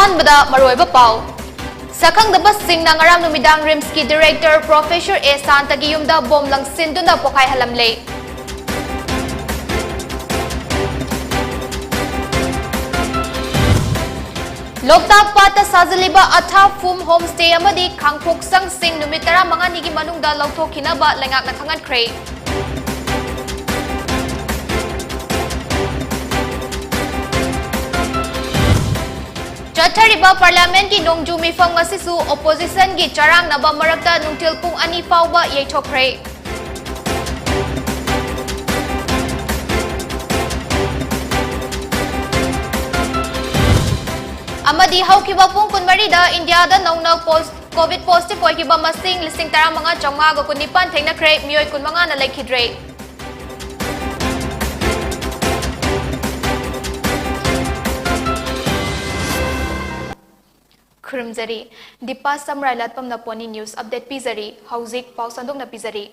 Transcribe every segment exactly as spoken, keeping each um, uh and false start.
ꯑꯍꯥꯟꯕꯗ ꯃꯔꯨꯑꯣꯏꯕ ꯄꯥꯎ꯫ ꯁꯛꯈꯪꯗꯕꯁꯤꯡꯅ ꯉꯔꯥꯡ ꯅꯨꯃꯤꯗꯥꯡ ꯔꯤꯝꯁꯀꯤ ꯗꯤꯔꯦꯛꯇꯔ ꯄ꯭ꯔꯣꯐꯦꯁꯔ ꯑꯦ ꯁꯥꯟꯇꯒꯤ ꯌꯨꯝꯗ ꯕꯣꯝ ꯂꯪꯁꯤꯟꯗꯨꯅ ꯄꯣꯈꯥꯏꯍꯜꯂꯝꯂꯦ꯫ ꯂꯣꯛꯇꯥꯛ ꯄꯥꯠꯇ ꯁꯥꯖꯤꯜꯂꯤꯕ ꯑꯊꯥ ꯐꯨꯝ ꯍꯣꯝ ꯁ꯭ꯇꯦ ꯑꯃꯗꯤ ꯈꯥꯡꯄꯣꯛꯁꯪꯁꯤꯡ ꯅꯨꯃꯤꯠ ꯇꯔꯥꯃꯉꯥꯅꯤꯒꯤ ꯃꯅꯨꯡꯗ ꯂꯧꯊꯣꯛꯈꯤꯅꯕ ꯂꯩꯉꯥꯛꯅ ꯈꯪꯍꯟꯈ꯭ꯔꯦ꯫ ꯆꯠꯊꯔꯤꯕ ꯄꯥꯔꯂꯤꯌꯥꯃꯦꯟꯠꯀꯤ ꯅꯣꯡꯖꯨ ꯃꯤꯐꯝ ꯉꯁꯤꯁꯨ ꯑꯣꯄꯣꯖꯤꯁꯟꯒꯤ ꯆꯔꯥꯡꯅꯕ ꯃꯔꯛꯇ ꯅꯨꯡꯊꯤꯜ ꯄꯨꯡ ꯑꯅꯤ ꯐꯥꯎꯕ ꯌꯩꯊꯣꯛꯈ꯭ꯔꯦ꯫ ꯑꯃꯗꯤ ꯍꯧꯈꯤꯕ ꯄꯨꯡ ꯀꯨꯟꯃꯔꯤꯗ ꯏꯟꯗꯤꯌꯥꯗ ꯅꯧꯅ ꯄꯣꯁ-, ꯀꯣꯚꯤꯗ ꯄꯣꯖꯤꯇꯤꯚ ꯑꯣꯏꯈꯤꯕ ꯃꯁꯤꯡ ꯂꯤꯁꯤꯡ ꯇꯔꯥꯃꯉꯥ ꯆꯥꯝꯃꯉꯥꯒ ꯀꯨꯟꯅꯤꯄꯥꯟ ꯊꯦꯡꯅꯈ꯭ꯔꯦ, ꯃꯤꯑꯣꯏ ꯀꯨꯟꯃꯉꯥꯅ ꯂꯩꯈꯤꯗ꯭ꯔꯦ꯫ ꯈꯨꯔꯨꯝꯖꯔꯤ꯫ ꯗꯤꯄꯥ ꯁꯝꯔꯥꯏ ꯂꯥꯠꯄꯝꯅ ꯄꯣꯅꯤ ꯅ꯭ꯌꯨꯁ ꯑꯞꯗꯦꯠ ꯄꯤꯖꯔꯤ꯫ ꯍꯧꯖꯤꯛ ꯄꯥꯎ ꯁꯟꯗꯣꯛꯅ ꯄꯤꯖꯔꯤ꯫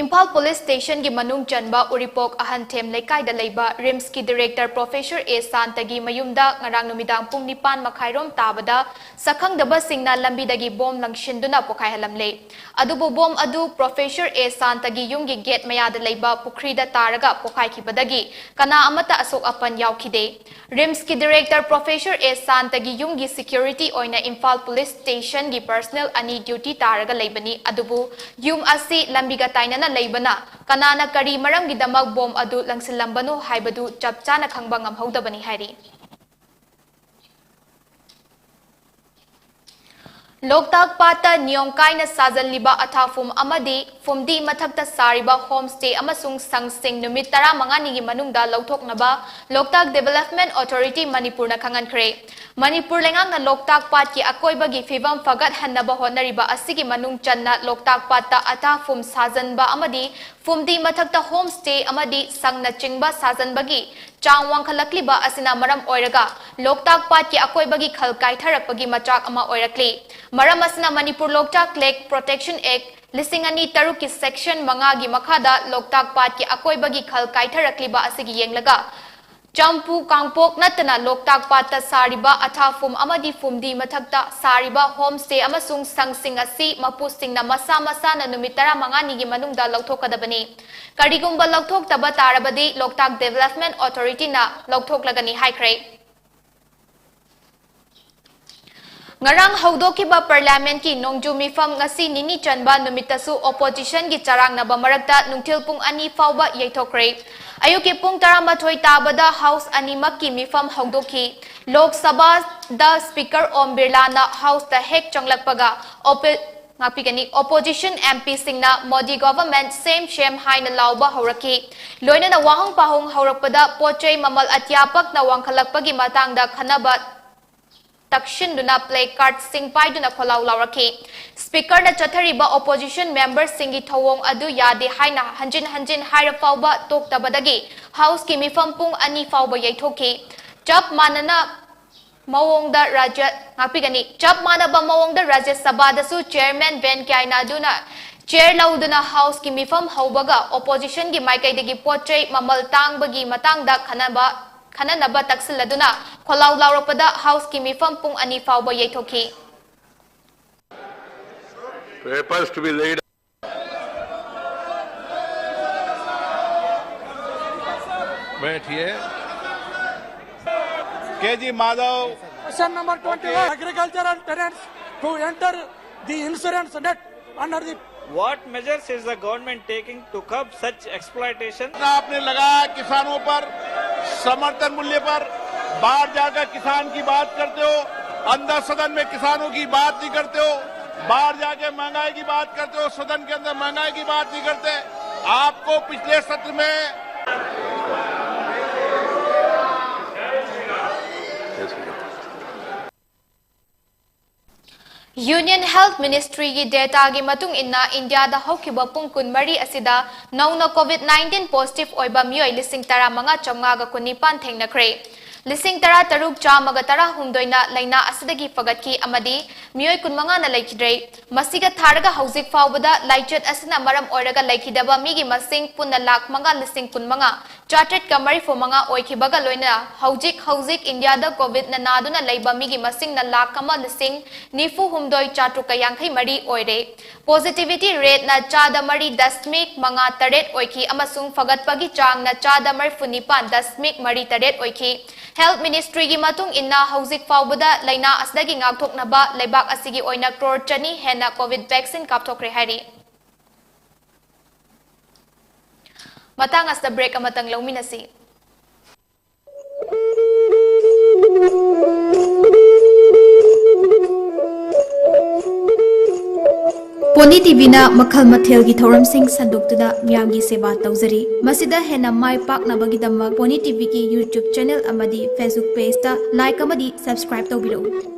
ꯏꯝꯐꯥꯜ ꯄꯨꯂꯤꯁ ꯁ꯭ꯇꯦꯁꯟꯒꯤ ꯃꯅꯨꯡ ꯆꯟꯕ ꯎꯔꯤꯄꯣꯛ ꯑꯍꯟꯊꯦꯝ ꯂꯩꯀꯥꯏꯗ ꯂꯩꯕ ꯔꯤꯝꯁꯀꯤ ꯗꯤꯔꯦꯛꯇꯔ ꯄ꯭ꯔꯣꯐꯦꯁꯔ ꯑꯦ ꯁꯥꯟꯇꯒꯤ ꯃꯌꯨꯝꯗ ꯉꯔꯥꯡ ꯅꯨꯃꯤꯗꯥꯡ ꯄꯨꯡ ꯅꯤꯄꯥꯟ ꯃꯈꯥꯏꯔꯣꯝ ꯇꯥꯕꯗ ꯁꯛꯈꯪꯗꯕꯁꯤꯡꯅ ꯂꯝꯕꯤꯗꯒꯤ ꯕꯣꯝ ꯂꯪꯁꯤꯟꯗꯨꯅ ꯄꯣꯈꯥꯏꯍꯜꯂꯝꯂꯦ꯫ ꯑꯗꯨꯕꯨ ꯕꯣꯝ ꯑꯗꯨ ꯄ꯭ꯔꯣꯐꯦꯁꯔ ꯑꯦ ꯁꯥꯟꯇꯒꯤ ꯌꯨꯝꯒꯤ ꯒꯦꯠ ꯃꯌꯥꯗ ꯂꯩꯕ ꯄꯨꯈ꯭ꯔꯤꯗ ꯇꯥꯔꯒ ꯄꯣꯈꯥꯏꯈꯤꯕꯗꯒꯤ ꯀꯅꯥ ꯑꯃꯠꯇ ꯑꯁꯣꯛ ꯑꯄꯟ ꯌꯥꯎꯈꯤꯗꯦ꯫ ꯔꯤꯝꯁꯀꯤ ꯗꯤꯔꯦꯛꯇꯔ ꯄ꯭ꯔꯣꯐꯦꯁꯔ ꯑꯦ ꯁꯥꯟꯇꯒꯤ ꯌꯨꯝꯒꯤ ꯁꯦꯀ꯭ꯌꯨꯔꯤꯇꯤ ꯑꯣꯏꯅ ꯏꯝꯐꯥꯜ ꯄꯨꯂꯤꯁ ꯁ꯭ꯇꯦꯁꯟꯒꯤ ꯄꯔꯁꯅꯦꯜ ꯑꯅꯤ ꯗ꯭ꯌꯨꯇꯤ ꯇꯥꯔꯒ ꯂꯩꯕꯅꯤ, ꯑꯗꯨꯕꯨ ꯌꯨꯝ ꯑꯁꯤ ꯂꯝꯕꯤꯒ ꯇꯥꯏꯅꯅ ꯂꯩꯕꯅ ꯀꯅꯥꯅ ꯀꯔꯤ ꯃꯔꯝꯒꯤꯗꯃꯛ ꯕꯣꯝ ꯑꯗꯨ ꯂꯪꯁꯤꯜꯂꯝꯕꯅꯣ ꯍꯥꯏꯕꯗꯨ ꯆꯞ ꯆꯥꯅ ꯈꯪꯕ ꯉꯝꯍꯧꯗꯕꯅꯤ ꯍꯥꯏꯔꯤ꯫ ꯂꯣꯛꯇꯥꯛ ꯄꯥꯠꯇ ꯅꯤꯌꯣꯝ ꯀꯥꯏꯅ ꯁꯥꯖꯜꯂꯤꯕ ꯑꯊꯥꯐꯨꯝ ꯑꯃꯗꯤ ꯐꯨꯝꯗꯤ ꯃꯊꯛꯇ ꯁꯥꯔꯤꯕ ꯍꯣꯝ ꯁ꯭ꯇꯦ ꯑꯃꯁꯨꯡ ꯁꯪꯁꯤꯡ ꯅꯨꯃꯤꯠ ꯇꯔꯥꯃꯉꯥꯅꯤꯒꯤ ꯃꯅꯨꯡꯗ ꯂꯧꯊꯣꯛꯅꯕ ꯂꯣꯛꯇꯥꯛ ꯗꯤꯚꯦꯂꯞꯃꯦꯟꯠ ꯑꯣꯊꯣꯔꯤꯇꯤ ꯃꯅꯤꯄꯨꯔꯅ ꯈꯪꯍꯟꯈ꯭ꯔꯦ꯫ ꯃꯅꯤꯄꯨꯔ ꯂꯩꯉꯥꯛꯅ ꯂꯣꯛꯇꯥꯛ ꯄꯥꯠꯀꯤ ꯑꯀꯣꯏꯕꯒꯤ ꯐꯤꯕꯝ ꯐꯒꯠꯍꯟꯅꯕ ꯍꯣꯠꯅꯔꯤꯕ ꯑꯁꯤꯒꯤ ꯃꯅꯨꯡ ꯆꯟꯅ ꯂꯣꯛꯇꯥꯛ ꯄꯥꯠꯇ ꯑꯊꯥꯐꯨꯝ ꯁꯥꯖꯟꯕ ꯑꯃꯗꯤ ꯐꯨꯝꯗꯤ ꯃꯊꯛꯇ ꯍꯣꯝ ꯁ꯭ꯇꯦ ꯑꯃꯗꯤ ꯁꯪꯅꯆꯤꯡꯕ ꯁꯥꯖꯟꯕꯒꯤ ꯆꯥꯡ ꯋꯥꯡꯈꯠꯂꯛꯂꯤꯕ ꯑꯁꯤꯅ ꯃꯔꯝ ꯑꯣꯏꯔꯒ ꯂꯣꯛꯇꯥꯛ ꯄꯥꯠꯀꯤ ꯑꯀꯣꯏꯕꯒꯤ ꯈꯜ ꯀꯥꯏꯊꯔꯛꯄꯒꯤ ꯃꯆꯥꯛ ꯑꯃ ꯑꯣꯏꯔꯛꯂꯤ꯫ ꯃꯔꯝ ꯑꯁꯤꯅ ꯃꯅꯤꯄꯨꯔ ꯂꯣꯛꯇꯥꯛ ꯂꯦꯛ ꯄ꯭ꯔꯣꯇꯦꯛꯁꯟ ꯑꯦꯛ ꯂꯤꯁꯤꯡ ꯑꯅꯤ ꯇꯔꯨꯛꯀꯤ ꯁꯦꯛꯁꯟ ꯃꯉꯥꯒꯤ ꯃꯈꯥꯗ ꯂꯣꯛꯇꯥꯛ ꯄꯥꯠꯀꯤ ꯑꯀꯣꯏꯕꯒꯤ ꯈꯜ ꯀꯥꯏꯊꯔꯛꯂꯤꯕ ꯑꯁꯤꯒꯤ ꯌꯦꯡꯂꯒ ꯆꯝꯄꯨ ꯀꯥꯡꯄꯣꯛ ꯅꯠꯇꯅ ꯂꯣꯛꯇꯥꯛ ꯄꯥꯠꯇ ꯁꯥꯔꯤꯕ ꯑꯊꯥꯐꯨꯝ ꯑꯃꯗꯤ ꯐꯨꯝꯗꯤ ꯃꯊꯛꯇ ꯁꯥꯔꯤꯕ ꯍꯣꯝ ꯁ꯭ꯇꯦ ꯑꯃꯁꯨꯡ ꯁꯪꯁꯤꯡ ꯑꯁꯤ ꯃꯄꯨꯁꯤꯡꯅ ꯃꯁꯥ ꯃꯁꯥꯅ ꯅꯨꯃꯤꯠ ꯇꯔꯥꯃꯉꯥꯅꯤꯒꯤ ꯃꯅꯨꯡꯗ ꯂꯧꯊꯣꯛꯀꯗꯕꯅꯤ꯫ ꯀꯔꯤꯒꯨꯝꯕ ꯂꯧꯊꯣꯛꯇꯕ ꯇꯥꯔꯕꯗꯤ ꯂꯣꯛꯇꯥꯛ ꯗꯦꯕꯂꯞꯃꯦꯟ ꯑꯣꯊꯣꯔꯤꯇꯤꯅ ꯂꯧꯊꯣꯛꯂꯒꯅꯤ ꯍꯥꯏꯈ꯭ꯔꯦ꯫ ꯉꯔꯥꯡ ꯍꯧꯗꯣꯛꯈꯤꯕ ꯄꯥꯔꯂꯤꯌꯥꯃꯦꯟꯠꯀꯤ ꯅꯣꯡꯖꯨ ꯃꯤꯐꯝ ꯉꯁꯤ ꯅꯤꯅꯤ ꯆꯟꯕ ꯅꯨꯃꯤꯠꯇꯁꯨ ꯑꯣꯄꯣꯖꯤꯁꯟꯒꯤ ꯆꯔꯥꯡꯅꯕ ꯃꯔꯛꯇ ꯅꯨꯡꯊꯤꯜ ꯄꯨꯡ ꯑꯅꯤ ꯐꯥꯎꯕ ꯌꯩꯊꯣꯛꯈ꯭ꯔꯦ꯫ ꯑꯌꯨꯛꯀꯤ ꯄꯨꯡ ꯇꯔꯥꯃꯥꯊꯣꯏ ꯇꯥꯕꯗ ꯍꯥꯎꯁ ꯑꯅꯤꯃꯛꯀꯤ ꯃꯤꯐꯝ ꯍꯧꯗꯣꯛꯈꯤ꯫ ꯂꯣꯛ ꯁꯚꯥꯗ ꯁ꯭ꯄꯤꯀꯔ ꯑꯣꯝ ꯕꯤꯔꯂꯥꯅ ꯍꯥꯎꯁꯇ ꯍꯦꯛ ꯆꯪꯂꯛꯄꯒ ꯑꯣꯄꯣ-, ꯉꯥꯛꯄꯤꯒꯅꯤ, ꯑꯣꯄꯣꯖꯤꯁꯟ ꯑꯦꯝ ꯄꯤꯁꯤꯡꯅ "ꯃꯣꯗꯤ ꯒꯣꯚꯔꯟꯃꯦꯟꯠ ꯁꯦꯝ ꯁꯦꯝ" ꯍꯥꯏꯅ ꯂꯥꯎꯕ ꯍꯧꯔꯛꯈꯤ꯫ ꯂꯣꯏꯅꯅ ꯋꯥꯍꯪ ꯄꯥꯎꯍꯪ ꯍꯧꯔꯛꯄꯗ ꯄꯣꯠ ꯆꯩ ꯃꯃꯜ ꯑꯇꯤꯌꯥ ꯄꯛꯅ ꯋꯥꯡꯈꯠꯂꯛꯄꯒꯤ ꯃꯇꯥꯡꯗ ꯈꯟꯅꯕ ꯇꯛꯁꯤꯟꯗꯨꯅ ꯄ꯭ꯂꯦ ꯀꯥꯔꯗꯁꯤꯡ ꯄꯥꯏꯗꯨꯅ ꯈꯣꯜꯂꯥꯎ ꯂꯥꯎꯔꯛꯈꯤ꯫ ꯁ꯭ꯄꯤꯀꯔꯅ ꯆꯠꯊꯔꯤꯕ ꯑꯣꯄꯣꯖꯤꯁꯟ ꯃꯦꯝꯕꯔꯁꯤꯡꯒꯤ ꯊꯧꯑꯣꯡ ꯑꯗꯨ ꯌꯥꯗꯦ ꯍꯥꯏꯅ ꯍꯟꯖꯤꯟ ꯍꯟꯖꯤꯟ ꯍꯥꯏꯔ ꯐꯥꯎꯕ ꯇꯣꯛꯇꯕꯗꯒꯤ ꯍꯥꯎꯁꯀꯤ ꯃꯤꯐꯝ ꯄꯨꯡ ꯑꯅꯤ ꯐꯥꯎꯕ ꯌꯩꯊꯣꯛꯈꯤ꯫ ꯆꯞ ꯃꯥꯟꯅꯅ ꯃꯑꯣꯡꯗ ꯔꯥꯖ꯭ꯌ, ꯉꯥꯛꯄꯤꯒꯅꯤ, ꯆꯞ ꯃꯥꯟꯅꯕ ꯃꯑꯣꯡꯗ ꯔꯥꯖ꯭ꯌ ꯁꯚꯥꯗꯁꯨ ꯆꯤꯌꯔꯃꯦꯟ ꯚꯦꯟꯀꯌꯥ ꯅꯥꯏꯗꯨꯅ ꯆꯤꯌꯔ ꯂꯧꯗꯨꯅ ꯍꯥꯎꯁꯀꯤ ꯃꯤꯐꯝ ꯍꯧꯕꯒ ꯑꯣꯄꯣꯖꯤꯁꯟꯒꯤ ꯃꯥꯏꯀꯩꯗꯒꯤ ꯄꯣꯠ ꯆꯩ ꯃꯃꯜ ꯇꯥꯡꯕꯒꯤ ꯃꯇꯥꯡꯗ ꯈꯟꯅꯕ, ꯈꯟꯅꯅꯕ ꯇꯛꯁꯤꯜꯂꯗꯨꯅ ꯈꯣꯜꯂꯥꯎ ꯂꯥꯎꯔꯛꯄꯗ ꯍꯥꯎꯁꯀꯤ ꯃꯤꯐꯝ ꯄꯨꯡ ꯑꯅꯤ ꯐꯥꯎꯕ ꯌꯩꯊꯣꯛꯈꯤ꯫ Papers to be laid. बैठिए। के जी Madhav. Question number twenty-one, agricultural tenants to enter the insurance net under the What measures is the government taking to curb such exploitation? आपने लगाया किसानों पर, समर्थन मूल्य पर, बाहर जाकर किसान की बात करते हो, अंदर सदन में किसानों की बात नहीं करते हो, बाहर जाके महंगाई की बात करते हो, सदन के अंदर महंगाई की बात नहीं करते। आपको पिछले सत्र में Union Health Ministryꯒꯤ dataꯒꯤ ꯃꯇꯨꯡ ꯏꯟꯅ ꯏꯟꯗꯤꯌꯥꯗ ꯍꯧꯈꯤꯕ ꯄꯨꯡ ꯀꯨꯟꯃꯔꯤ ꯑꯁꯤꯗ ꯅꯧꯅ COVID nineteen positive ꯑꯣꯏꯕ ꯃꯤꯑꯣꯏ ꯂꯤꯁꯤꯡ ꯇꯔꯥꯃꯉꯥ ꯆꯥꯝꯃꯉꯥꯒ ꯀꯨꯟꯅꯤꯄꯥꯟ ꯊꯦꯡꯅꯈ꯭ꯔꯦ꯫ ꯂꯤꯁꯤꯡ ꯇꯔꯥ ꯇꯔꯨꯛ ꯆꯥꯝꯃꯒ ꯇꯔꯥ ꯍꯨꯝꯗꯣꯏꯅ ꯂꯥꯏꯅꯥ ꯑꯁꯤꯗꯒꯤ ꯐꯒꯠꯈꯤ ꯑꯃꯗꯤ ꯃꯤꯑꯣꯏ ꯀꯨꯟꯃꯉꯥꯅ ꯂꯩꯈꯤꯗ꯭ꯔꯦ꯫ ꯃꯁꯤꯒ ꯊꯥꯔꯒ ꯍꯧꯖꯤꯛ ꯐꯥꯎꯕꯗ ꯂꯥꯏꯆꯠ ꯑꯁꯤꯅ ꯃꯔꯝ ꯑꯣꯏꯔꯒ ꯂꯩꯈꯤꯗꯕ ꯃꯤꯒꯤ ꯃꯁꯤꯡ ꯄꯨꯟꯅ ꯂꯥꯈ ꯃꯉꯥ ꯂꯤꯁꯤꯡ ꯀꯨꯟꯃꯉꯥ ꯆꯥꯇ꯭ꯔꯦꯠꯀ ꯃꯔꯤꯐꯨ ꯃꯉꯥ ꯑꯣꯏꯈꯤꯕꯒ ꯂꯣꯏꯅꯅ ꯍꯧꯖꯤꯛ ꯍꯧꯖꯤꯛ ꯏꯟꯗꯤꯌꯥꯗ ꯀꯣꯚꯤꯗꯅ ꯅꯥꯗꯨꯅ ꯂꯩꯕ ꯃꯤꯒꯤ ꯃꯁꯤꯡꯅ ꯂꯥꯈ ꯑꯃ ꯂꯤꯁꯤꯡ ꯅꯤꯐꯨ ꯍꯨꯝꯗꯣꯏ ꯆꯥꯇ꯭ꯔꯨꯛꯀ ꯌꯥꯡꯈꯩ ꯃꯔꯤ ꯑꯣꯏꯔꯦ꯫ Positivity rateꯅ ꯆꯥꯗ ꯃꯔꯤ ꯗꯁꯃꯤꯛ ꯃꯉꯥ ꯇꯔꯦꯠ ꯑꯣꯏꯈꯤ ꯑꯃꯁꯨꯡ ꯐꯒꯠꯄꯒꯤ ꯆꯥꯡꯅ ꯆꯥꯗ ꯃꯔꯤꯐꯨ ꯅꯤꯄꯥꯟ ꯗꯁꯃꯤꯛ ꯃꯔꯤ ꯇꯔꯦꯠ ꯑꯣꯏꯈꯤ꯫ Health Ministryꯒꯤ ꯃꯇꯨꯡ ꯏꯟꯅ ꯍꯧꯖꯤꯛ ꯐꯥꯎꯕꯗ ꯂꯥꯏꯅꯥ ꯑꯁꯤꯗꯒꯤ ꯉꯥꯛꯊꯣꯛꯅꯕ ꯂꯩꯕꯥꯛ ꯑꯁꯤꯒꯤ ꯑꯣꯏꯅ ꯀ꯭ꯔꯣꯔ ꯆꯅꯤ ꯍꯦꯟꯅ ꯀꯣꯚꯤꯗ ꯚꯦꯛꯁꯤꯟ ꯀꯥꯞꯊꯣꯛꯈ꯭ꯔꯦ ꯍꯥꯏꯔꯤ꯫ ꯃꯇꯥꯡ ꯑꯁꯤꯗ ꯕ꯭ꯔꯦꯛ ꯑꯃꯇꯪ ꯂꯧꯃꯤꯟꯅꯁꯤ꯫ ꯄꯣꯅꯤ ꯇꯤꯚꯤꯅ ꯃꯈꯜ ꯃꯊꯦꯜꯒꯤ ꯊꯧꯔꯝꯁꯤꯡ ꯁꯟꯗꯣꯛꯇꯨꯅ ꯃꯤꯌꯥꯝꯒꯤ ꯁꯦꯕꯥ ꯇꯧꯖꯔꯤ꯫ ꯃꯁꯤꯗ ꯍꯦꯟꯅ ꯃꯥꯏ ꯄꯥꯛꯅꯕꯒꯤꯗꯃꯛ ꯄꯣꯅꯤ ꯇꯤꯚꯤꯒꯤ YouTube ꯆꯦꯅꯦꯜ ꯑꯃꯗꯤ Facebook ꯄꯦꯖꯇ ꯂꯥꯏꯛ ꯑꯃꯗꯤ ꯁꯕꯁꯀ꯭ꯔꯥꯏꯕ ꯇꯧꯕꯤꯔꯛꯎ꯫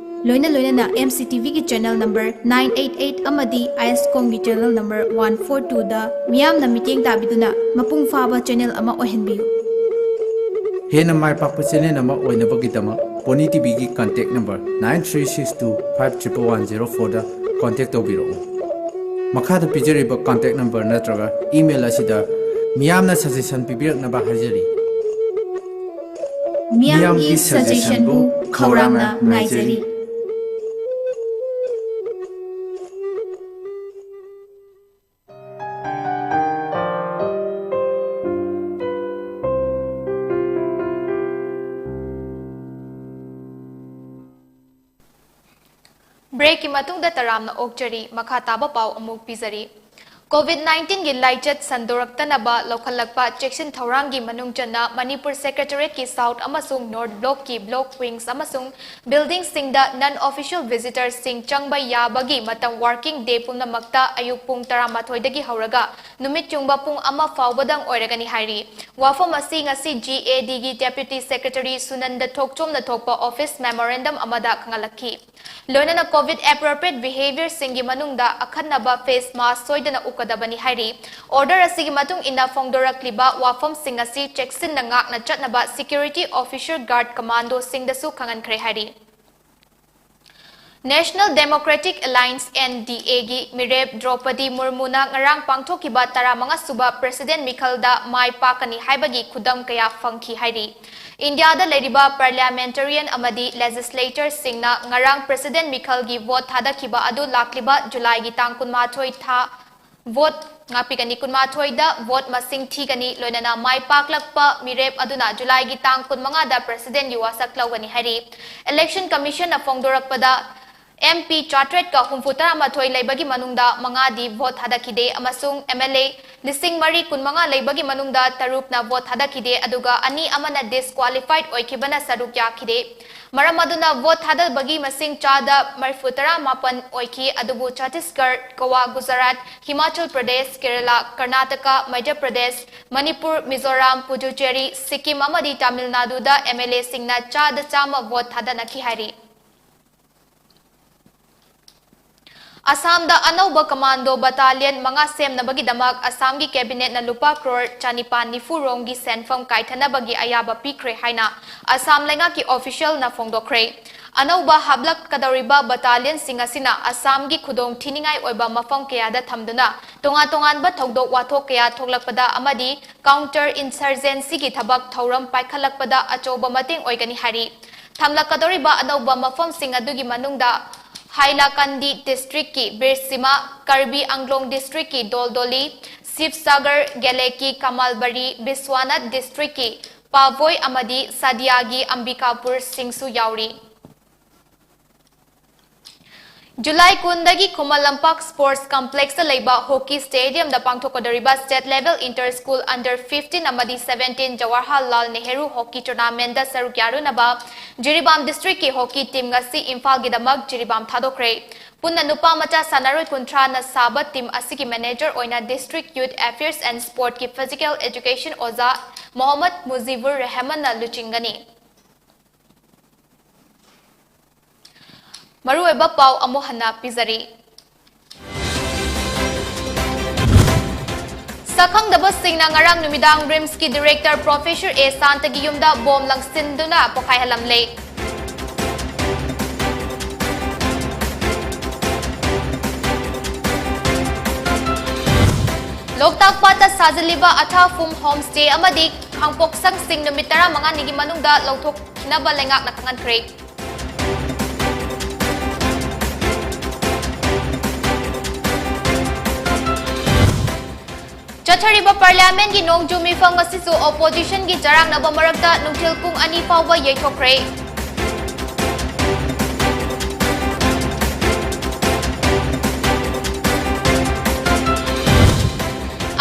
ꯂꯣꯏꯅ ꯂꯣꯏꯅꯅ ꯑꯦꯝ ꯁꯤ ꯇꯤꯚꯤꯒꯤ channel number nine eight eight ꯑꯃꯗꯤ ꯑꯥꯏ ꯑꯦꯁ ꯀꯣꯝꯒꯤ ꯆꯦꯅꯦꯜ ꯅꯝꯕꯔ ꯋꯥꯟ ꯐꯣꯔ ꯇꯨꯗ ꯃꯤꯌꯥꯝꯅ ꯃꯤꯠꯌꯦꯡ ꯇꯥꯕꯤꯗꯨꯅ ꯃꯄꯨꯡ ꯐꯥꯕ ꯆꯦꯅꯦꯜ ꯑꯃ ꯑꯣꯏꯍꯟꯕꯤꯌꯨ꯫ ꯍꯦꯟꯅ ꯃꯥꯏ ꯄꯥꯛꯄ ꯆꯦꯅꯦꯜ ꯑꯃ ꯑꯣꯏꯅꯕꯒꯤꯗꯃꯛ ꯄꯣꯅꯤ ꯇꯤꯚꯤꯒꯤ contact number nine three six two five triple one zero ꯐꯣꯔꯗ ꯀꯣꯟꯇꯦꯛ ꯇꯧꯕꯤꯔꯛꯎ꯫ ꯃꯈꯥꯗ ꯄꯤꯖꯔꯤꯕ ꯀꯟꯇꯦꯛ ꯅꯝꯕꯔ ꯅꯠꯇ꯭ꯔꯒ ꯏꯃꯦꯜ ꯑꯁꯤꯗ ꯃꯤꯌꯥꯝꯅ ꯁꯖꯦꯁꯟ ꯄꯤꯕꯤꯔꯛꯅꯕ ꯍꯥꯏꯖꯔꯤ꯫ ꯃꯤꯌꯥꯝꯒꯤ ꯁꯖꯦꯁꯟꯕꯨ ꯈꯧꯔꯥꯡꯅ ꯉꯥꯏꯖꯔꯤ꯫ ꯕ꯭ꯔꯦꯛꯀꯤ ꯃꯇꯨꯡꯗ ꯇꯔꯥꯝꯅ ꯑꯣꯛꯆꯔꯤ꯫ ꯃꯈꯥ ꯇꯥꯕ ꯄꯥꯎ ꯑꯃꯨꯛ ꯄꯤꯖꯔꯤ꯫ ꯀꯣꯚꯤꯗ ꯅꯥꯏꯟꯇꯤꯟꯒꯤ ꯂꯥꯏꯆꯠ ꯁꯟꯗꯣꯔꯛꯇꯅꯕ ꯂꯧꯈꯠꯂꯛꯄ ꯆꯦꯛꯁꯤꯟ ꯊꯧꯔꯥꯡꯒꯤ ꯃꯅꯨꯡ ꯆꯟꯅ ꯃꯅꯤꯄꯨꯔ ꯁꯦꯀ꯭ꯔꯦꯇꯔꯤꯌꯦꯠꯀꯤ ꯁꯥꯎꯠ ꯑꯃꯁꯨꯡ ꯅꯣꯔꯠ ꯕ꯭ꯂꯣꯛꯀꯤ ꯕ꯭ꯂꯣꯛ ꯋꯤꯡꯁ ꯑꯃꯁꯨꯡ ꯕꯤꯜꯗꯤꯡꯁꯤꯡꯗ non official visitorꯁꯤꯡ ꯆꯪꯕ ꯌꯥꯕꯒꯤ ꯃꯇꯝ working day ꯄꯨꯝꯅꯃꯛꯇ ꯑꯌꯨꯛ ꯄꯨꯡ ꯇꯔꯥꯃꯥꯊꯣꯏꯗꯒꯤ ꯍꯧꯔꯒ ꯅꯨꯃꯤꯠ ꯌꯨꯡꯕ ꯄꯨꯡ ꯑꯃ ꯐꯥꯎꯕꯗꯪ ꯑꯣꯏꯔꯒꯅꯤ ꯍꯥꯏꯔꯤ꯫ ꯋꯥꯐꯝ ꯑꯁꯤ ꯉꯁꯤ ꯖꯤ ꯑꯦ ꯗꯤꯒꯤ Deputy Secretary ꯁꯨꯅꯟꯗ ꯊꯣꯛꯆꯣꯝꯅ ꯊꯣꯛꯄ office memorandum ꯑꯃꯗ ꯈꯪꯍꯜꯂꯛꯈꯤ꯫ ꯂꯣꯏꯅꯅ COVID appropriate behaviourꯁꯤꯡꯒꯤ ꯃꯅꯨꯡꯗ ꯑꯈꯟꯅꯕ face mask ꯁꯣꯏꯗꯅ ꯎꯞꯀꯗꯕꯅꯤ ꯍꯥꯏꯔꯤ꯫ Order ꯑꯁꯤꯒꯤ ꯃꯇꯨꯡ ꯏꯟꯅ ꯐꯣꯡꯗꯣꯔꯛꯂꯤꯕ ꯋꯥꯐꯝꯁꯤꯡ ꯑꯁꯤ ꯆꯦꯛꯁꯤꯟꯅ ꯉꯥꯛꯅ ꯆꯠꯅꯕ security officer guard commandoꯁꯤꯡꯗꯁꯨ ꯈꯪꯍꯟꯈ꯭ꯔꯦ ꯍꯥꯏꯔꯤ꯫ National Democratic Alliance, NDAꯒꯤ ꯃꯤꯔꯦꯞ ꯗ꯭ꯔꯧꯄꯗꯤ ꯃꯨꯔꯃꯨꯅ ꯉꯔꯥꯡ ꯄꯥꯡꯊꯣꯛꯈꯤꯕ ꯇꯔꯥꯃꯉꯥ ꯁꯨꯕ president ꯃꯤꯈꯜꯗ ꯃꯥꯏ ꯄꯥꯛꯀꯅꯤ ꯍꯥꯏꯕꯒꯤ ꯈꯨꯗꯝ ꯀꯌꯥ ꯐꯪꯈꯤ ꯍꯥꯏꯔꯤ꯫ ꯏꯟꯗꯤꯌꯥꯗ ꯂꯩꯔꯤꯕ parliamentarian ꯑꯃꯗꯤ legislatorꯁꯤꯡꯅ ꯉꯔꯥꯡ president ꯃꯤꯈꯜꯒꯤ vote ꯊꯥꯗꯈꯤꯕ ꯑꯗꯨ ꯂꯥꯛꯂꯤꯕ ꯖꯨꯂꯥꯏꯒꯤ ꯇꯥꯡ ꯀꯨꯟꯃꯥꯊꯣꯏ ꯊꯥ vote ꯉꯥꯛꯄꯤꯒꯅꯤ꯫ ꯀꯨꯟꯃꯥꯊꯣꯏꯗ vote ꯃꯁꯤꯡ ꯊꯤꯒꯅꯤ, ꯂꯣꯏꯅꯅ ꯃꯥꯏ ꯄꯥꯛꯂꯛꯄ ꯃꯤꯔꯦꯞ ꯑꯗꯨꯅ ꯖꯨꯂꯥꯏꯒꯤ ꯇꯥꯡ ꯀꯨꯟꯃꯉꯥꯗ presidentꯒꯤ ꯋꯥꯁꯛ ꯂꯧꯒꯅꯤ ꯍꯥꯏꯔꯤ꯫ Election Commissionꯅ ꯐꯣꯡꯗꯣꯔꯛꯄꯗ, MP ꯆꯥꯇ꯭ꯔꯦꯠꯀ ꯍꯨꯝꯐꯨ ꯇꯔꯥꯃꯥꯊꯣꯏ ꯂꯩꯕꯒꯤ ꯃꯅꯨꯡꯗ ꯃꯉꯥꯗꯤ vote ꯊꯥꯗꯈꯤꯗꯦ ꯑꯃꯁꯨꯡ MLA ꯂꯤꯁꯤꯡ ꯃꯔꯤ ꯀꯨꯟꯃꯉꯥ ꯂꯩꯕꯒꯤ ꯃꯅꯨꯡꯗ ꯇꯔꯨꯛꯅ vote ꯊꯥꯗꯈꯤꯗꯦ, ꯑꯗꯨꯒ ꯑꯅꯤ ꯑꯃꯅ disqualified ꯑꯣꯏꯈꯤꯕꯅ ꯁꯔꯨꯛ ꯌꯥꯈꯤꯗꯦ꯫ ꯃꯔꯝ ꯑꯗꯨꯅ vote ꯊꯥꯗꯕꯒꯤ ꯃꯁꯤꯡ ꯆꯥꯗ ꯃꯔꯤꯐꯨ ꯇꯔꯥ ꯃꯥꯄꯟ ꯑꯣꯏꯈꯤ, ꯑꯗꯨꯕꯨ ꯆꯇꯤꯁꯒꯔ, ꯒꯣꯋꯥ, ꯒꯨꯖꯔꯥꯠ, ꯍꯤꯃꯥꯆꯜ ꯄ꯭ꯔꯗꯦꯁ, ꯀꯦꯔꯂꯥ, ꯀꯔꯅꯥꯇꯀꯥ, ꯃꯙ꯭ꯌ ꯄ꯭ꯔꯗꯦꯁ, ꯃꯅꯤꯄꯨꯔ, ꯃꯤꯖꯣꯔꯥꯝ, ꯄꯨꯗꯨꯆꯦꯔꯤ, ꯁꯤꯛꯀꯤꯝ ꯑꯃꯗꯤ ꯇꯥꯃꯤꯜ ꯅꯥꯗꯨꯗ MLAꯁꯤꯡꯅ ꯆꯥꯗ ꯆꯥꯝꯃ vote ꯊꯥꯗꯅꯈꯤ ꯍꯥꯏꯔꯤ꯫ ꯑꯁꯥꯝꯗ ꯑꯅꯧꯕ commando battalion ꯃꯉꯥ ꯁꯦꯝꯅꯕꯒꯤꯗꯃꯛ ꯑꯁꯥꯝꯒꯤ cabinetꯅ ꯂꯨꯄꯥ ꯀ꯭ꯔꯣꯔ ꯆꯅꯤꯄꯥꯟ ꯅꯤꯐꯨ ꯔꯣꯝꯒꯤ ꯁꯦꯟꯐꯝ ꯀꯥꯏꯊꯅꯕꯒꯤ ꯑꯌꯥꯕ ꯄꯤꯈ꯭ꯔꯦ ꯍꯥꯏꯅ ꯑꯁꯥꯝ ꯂꯩꯉꯥꯛꯀꯤ officialꯅ ꯐꯣꯡꯗꯣꯛꯈ꯭ꯔꯦ꯫ ꯑꯅꯧꯕ ꯍꯥꯞꯂꯛꯀꯗꯧꯔꯤꯕ battalionꯁꯤꯡ ꯑꯁꯤꯅ ꯑꯁꯥꯝꯒꯤ ꯈꯨꯗꯣꯡ ꯊꯤꯅꯤꯡꯉꯥꯏ ꯑꯣꯏꯕ ꯃꯐꯝ ꯀꯌꯥꯗ ꯊꯝꯗꯨꯅ ꯇꯣꯉꯥꯟ ꯇꯣꯉꯥꯟꯕ ꯊꯧꯗꯣꯛ ꯋꯥꯊꯣꯛ ꯀꯌꯥ ꯊꯣꯛꯂꯛꯄꯗ ꯑꯃꯗꯤ counter insurgencyꯒꯤ ꯊꯕꯛ ꯊꯧꯔꯝ ꯄꯥꯏꯈꯠꯂꯛꯄꯗ ꯑꯆꯧꯕ ꯃꯇꯦꯡ ꯑꯣꯏꯒꯅꯤ ꯍꯥꯏꯔꯤ꯫ ꯊꯝꯂꯛꯀꯗꯧꯔꯤꯕ ꯑꯅꯧꯕ ꯃꯐꯝꯁꯤꯡ ꯑꯗꯨꯒꯤ ꯃꯅꯨꯡꯗ ꯍꯥꯏꯂꯥꯀꯟꯗꯤ districtꯀꯤ ꯕꯤꯔꯁꯤꯃꯥ, ꯀꯔꯕꯤ ꯑꯪꯒ꯭ꯂꯣꯡ districtꯀꯤ ꯗꯣꯜꯗꯣꯂꯤ, ꯁꯤꯕꯁꯥꯒꯔ, ꯒꯦꯂꯦꯀꯤ, ꯀꯃꯜꯕꯔꯤ, ꯕꯤꯁ꯭ꯋꯥꯅꯥꯊ districtꯀꯤ ꯄꯥꯚꯣꯏ ꯑꯃꯗꯤ ꯁꯥꯗꯤꯌꯥꯒꯤ ꯑꯝꯕꯤꯀꯥꯄꯨꯔꯁꯤꯡꯁꯨ ꯌꯥꯎꯔꯤ꯫ ꯖꯨꯂꯥꯏ ꯀꯨꯟꯗꯒꯤ ꯈꯨꯃꯟ ꯂꯝꯄꯥꯛ Sports Complexꯇ ꯂꯩꯕ hockey stadiumꯗ ꯄꯥꯡꯊꯣꯛꯀꯗꯧꯔꯤꯕ state level inter school under fifteen ꯑꯃꯗꯤ seventeen ꯖꯋꯥꯍꯔꯂꯥꯜ ꯅꯦꯍꯔꯨ hockey tournamentꯗ ꯁꯔꯨꯛ ꯌꯥꯔꯨꯅꯕ ꯖꯤꯔꯤꯕꯥꯝ districtꯀꯤ hockey team ꯉꯁꯤ ꯏꯝꯐꯥꯜꯒꯤꯗꯃꯛ ꯖꯤꯔꯤꯕꯥꯝ ꯊꯥꯗꯣꯛꯈ꯭ꯔꯦ꯫ ꯄꯨꯟꯅ ꯅꯨꯄꯥ ꯃꯆꯥ ꯁꯥꯟꯅꯔꯣꯏ ꯀꯨꯟꯊ꯭ꯔꯥꯅ ꯁꯥꯕ team ꯑꯁꯤꯒꯤ manager ꯑꯣꯏꯅ District Youth Affairs and Sportꯀꯤ Physical Education ꯑꯣꯖꯥ ꯃꯣꯍꯝꯃꯗ ꯃꯨꯖꯤꯕꯨꯔ ꯔꯦꯍꯃꯟꯅ ꯂꯨꯆꯤꯡꯒꯅꯤ꯫ ꯃꯔꯨꯑꯣꯏꯕ ꯄꯥꯎ ꯑꯃꯨꯛ ꯍꯟꯅ ꯄꯤꯖꯔꯤ꯫ ꯁꯛꯈꯪꯗꯕꯁꯤꯡꯅ ꯉꯔꯥꯡ ꯅꯨꯃꯤꯗꯥꯡ ꯔꯤꯝꯁꯀꯤ ꯗꯤꯔꯦꯛꯇꯔ ꯄ꯭ꯔꯣꯐꯦꯁꯔ ꯑꯦ ꯁꯥꯟꯇꯒꯤ ꯌꯨꯝꯗ ꯕꯣꯝ ꯂꯪꯁꯤꯟꯗꯨꯅ ꯄꯣꯈꯥꯏꯍꯜꯂꯝꯂꯦ꯫ ꯂꯣꯛꯇꯥꯛ ꯄꯥꯠꯇ ꯁꯥꯖꯤꯜꯂꯤꯕ ꯑꯊꯥꯐꯨꯝ ꯍꯣꯝ ꯁ꯭ꯇꯦ ꯑꯃꯗꯤ ꯈꯥꯡꯄꯣꯛꯁꯪꯁꯤꯡ ꯅꯨꯃꯤꯠ ꯇꯔꯥꯃꯉꯥꯅꯤꯒꯤ ꯃꯅꯨꯡꯗ ꯂꯧꯊꯣꯛꯈꯤꯅꯕ ꯂꯩꯉꯥꯛꯅ ꯈꯪꯍꯟꯈ꯭ꯔꯦ꯫ ꯆꯠꯊꯔꯤꯕ ꯄꯥꯔꯂꯤꯌꯥꯃꯦꯟꯒꯤ ꯅꯣꯡꯖꯨ ꯃꯤꯐꯝ ꯑꯁꯤꯁꯨ ꯑꯣꯄꯣꯖꯤꯁꯟꯒꯤ ꯆꯔꯥꯡꯅꯕ ꯃꯔꯛꯇ ꯅꯨꯡꯊꯤꯜ ꯄꯨꯡ ꯑꯅꯤ ꯐꯥꯎꯕ ꯌꯩꯊꯣꯛꯈ꯭ꯔꯦ꯫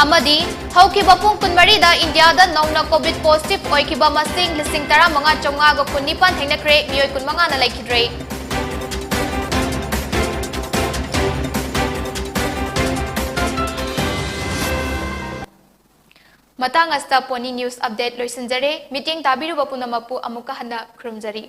ꯑꯃꯗꯤ ꯍꯧꯈꯤꯕ ꯄꯨꯡ ꯀꯨꯟꯃꯔꯤꯗ ꯏꯟꯗꯤꯌꯥꯗ ꯅꯧꯅ ꯀꯣꯚꯤꯗ ꯄꯣꯖꯤꯇꯤꯚ ꯑꯣꯏꯈꯤꯕ ꯃꯁꯤꯡ ꯂꯤꯁꯤꯡ ꯇꯔꯥꯃꯉꯥ ꯆꯥꯝꯃꯉꯥꯒ ꯀꯨꯟꯅꯤꯄꯥꯟ ꯊꯦꯡꯅꯈ꯭ꯔꯦ, ꯃꯤꯑꯣꯏ ꯀꯨꯟꯃꯉꯥꯅ ꯂꯩꯈꯤꯗ꯭ꯔꯦ꯫ ꯃꯇꯥꯡ ꯑꯁꯤꯗ ꯄꯣꯅꯤ ꯅ꯭ꯌꯨꯁ ꯑꯞꯗꯦꯠ ꯂꯣꯏꯁꯤꯟꯖꯔꯦ꯫ ꯃꯤꯠꯌꯦꯡ ꯇꯥꯕꯤꯔꯨꯕ ꯄꯨꯝꯅꯃꯛꯄꯨ ꯑꯃꯨꯛꯀ ꯍꯟꯅ ꯈꯨꯔꯨꯝꯖꯔꯤ꯫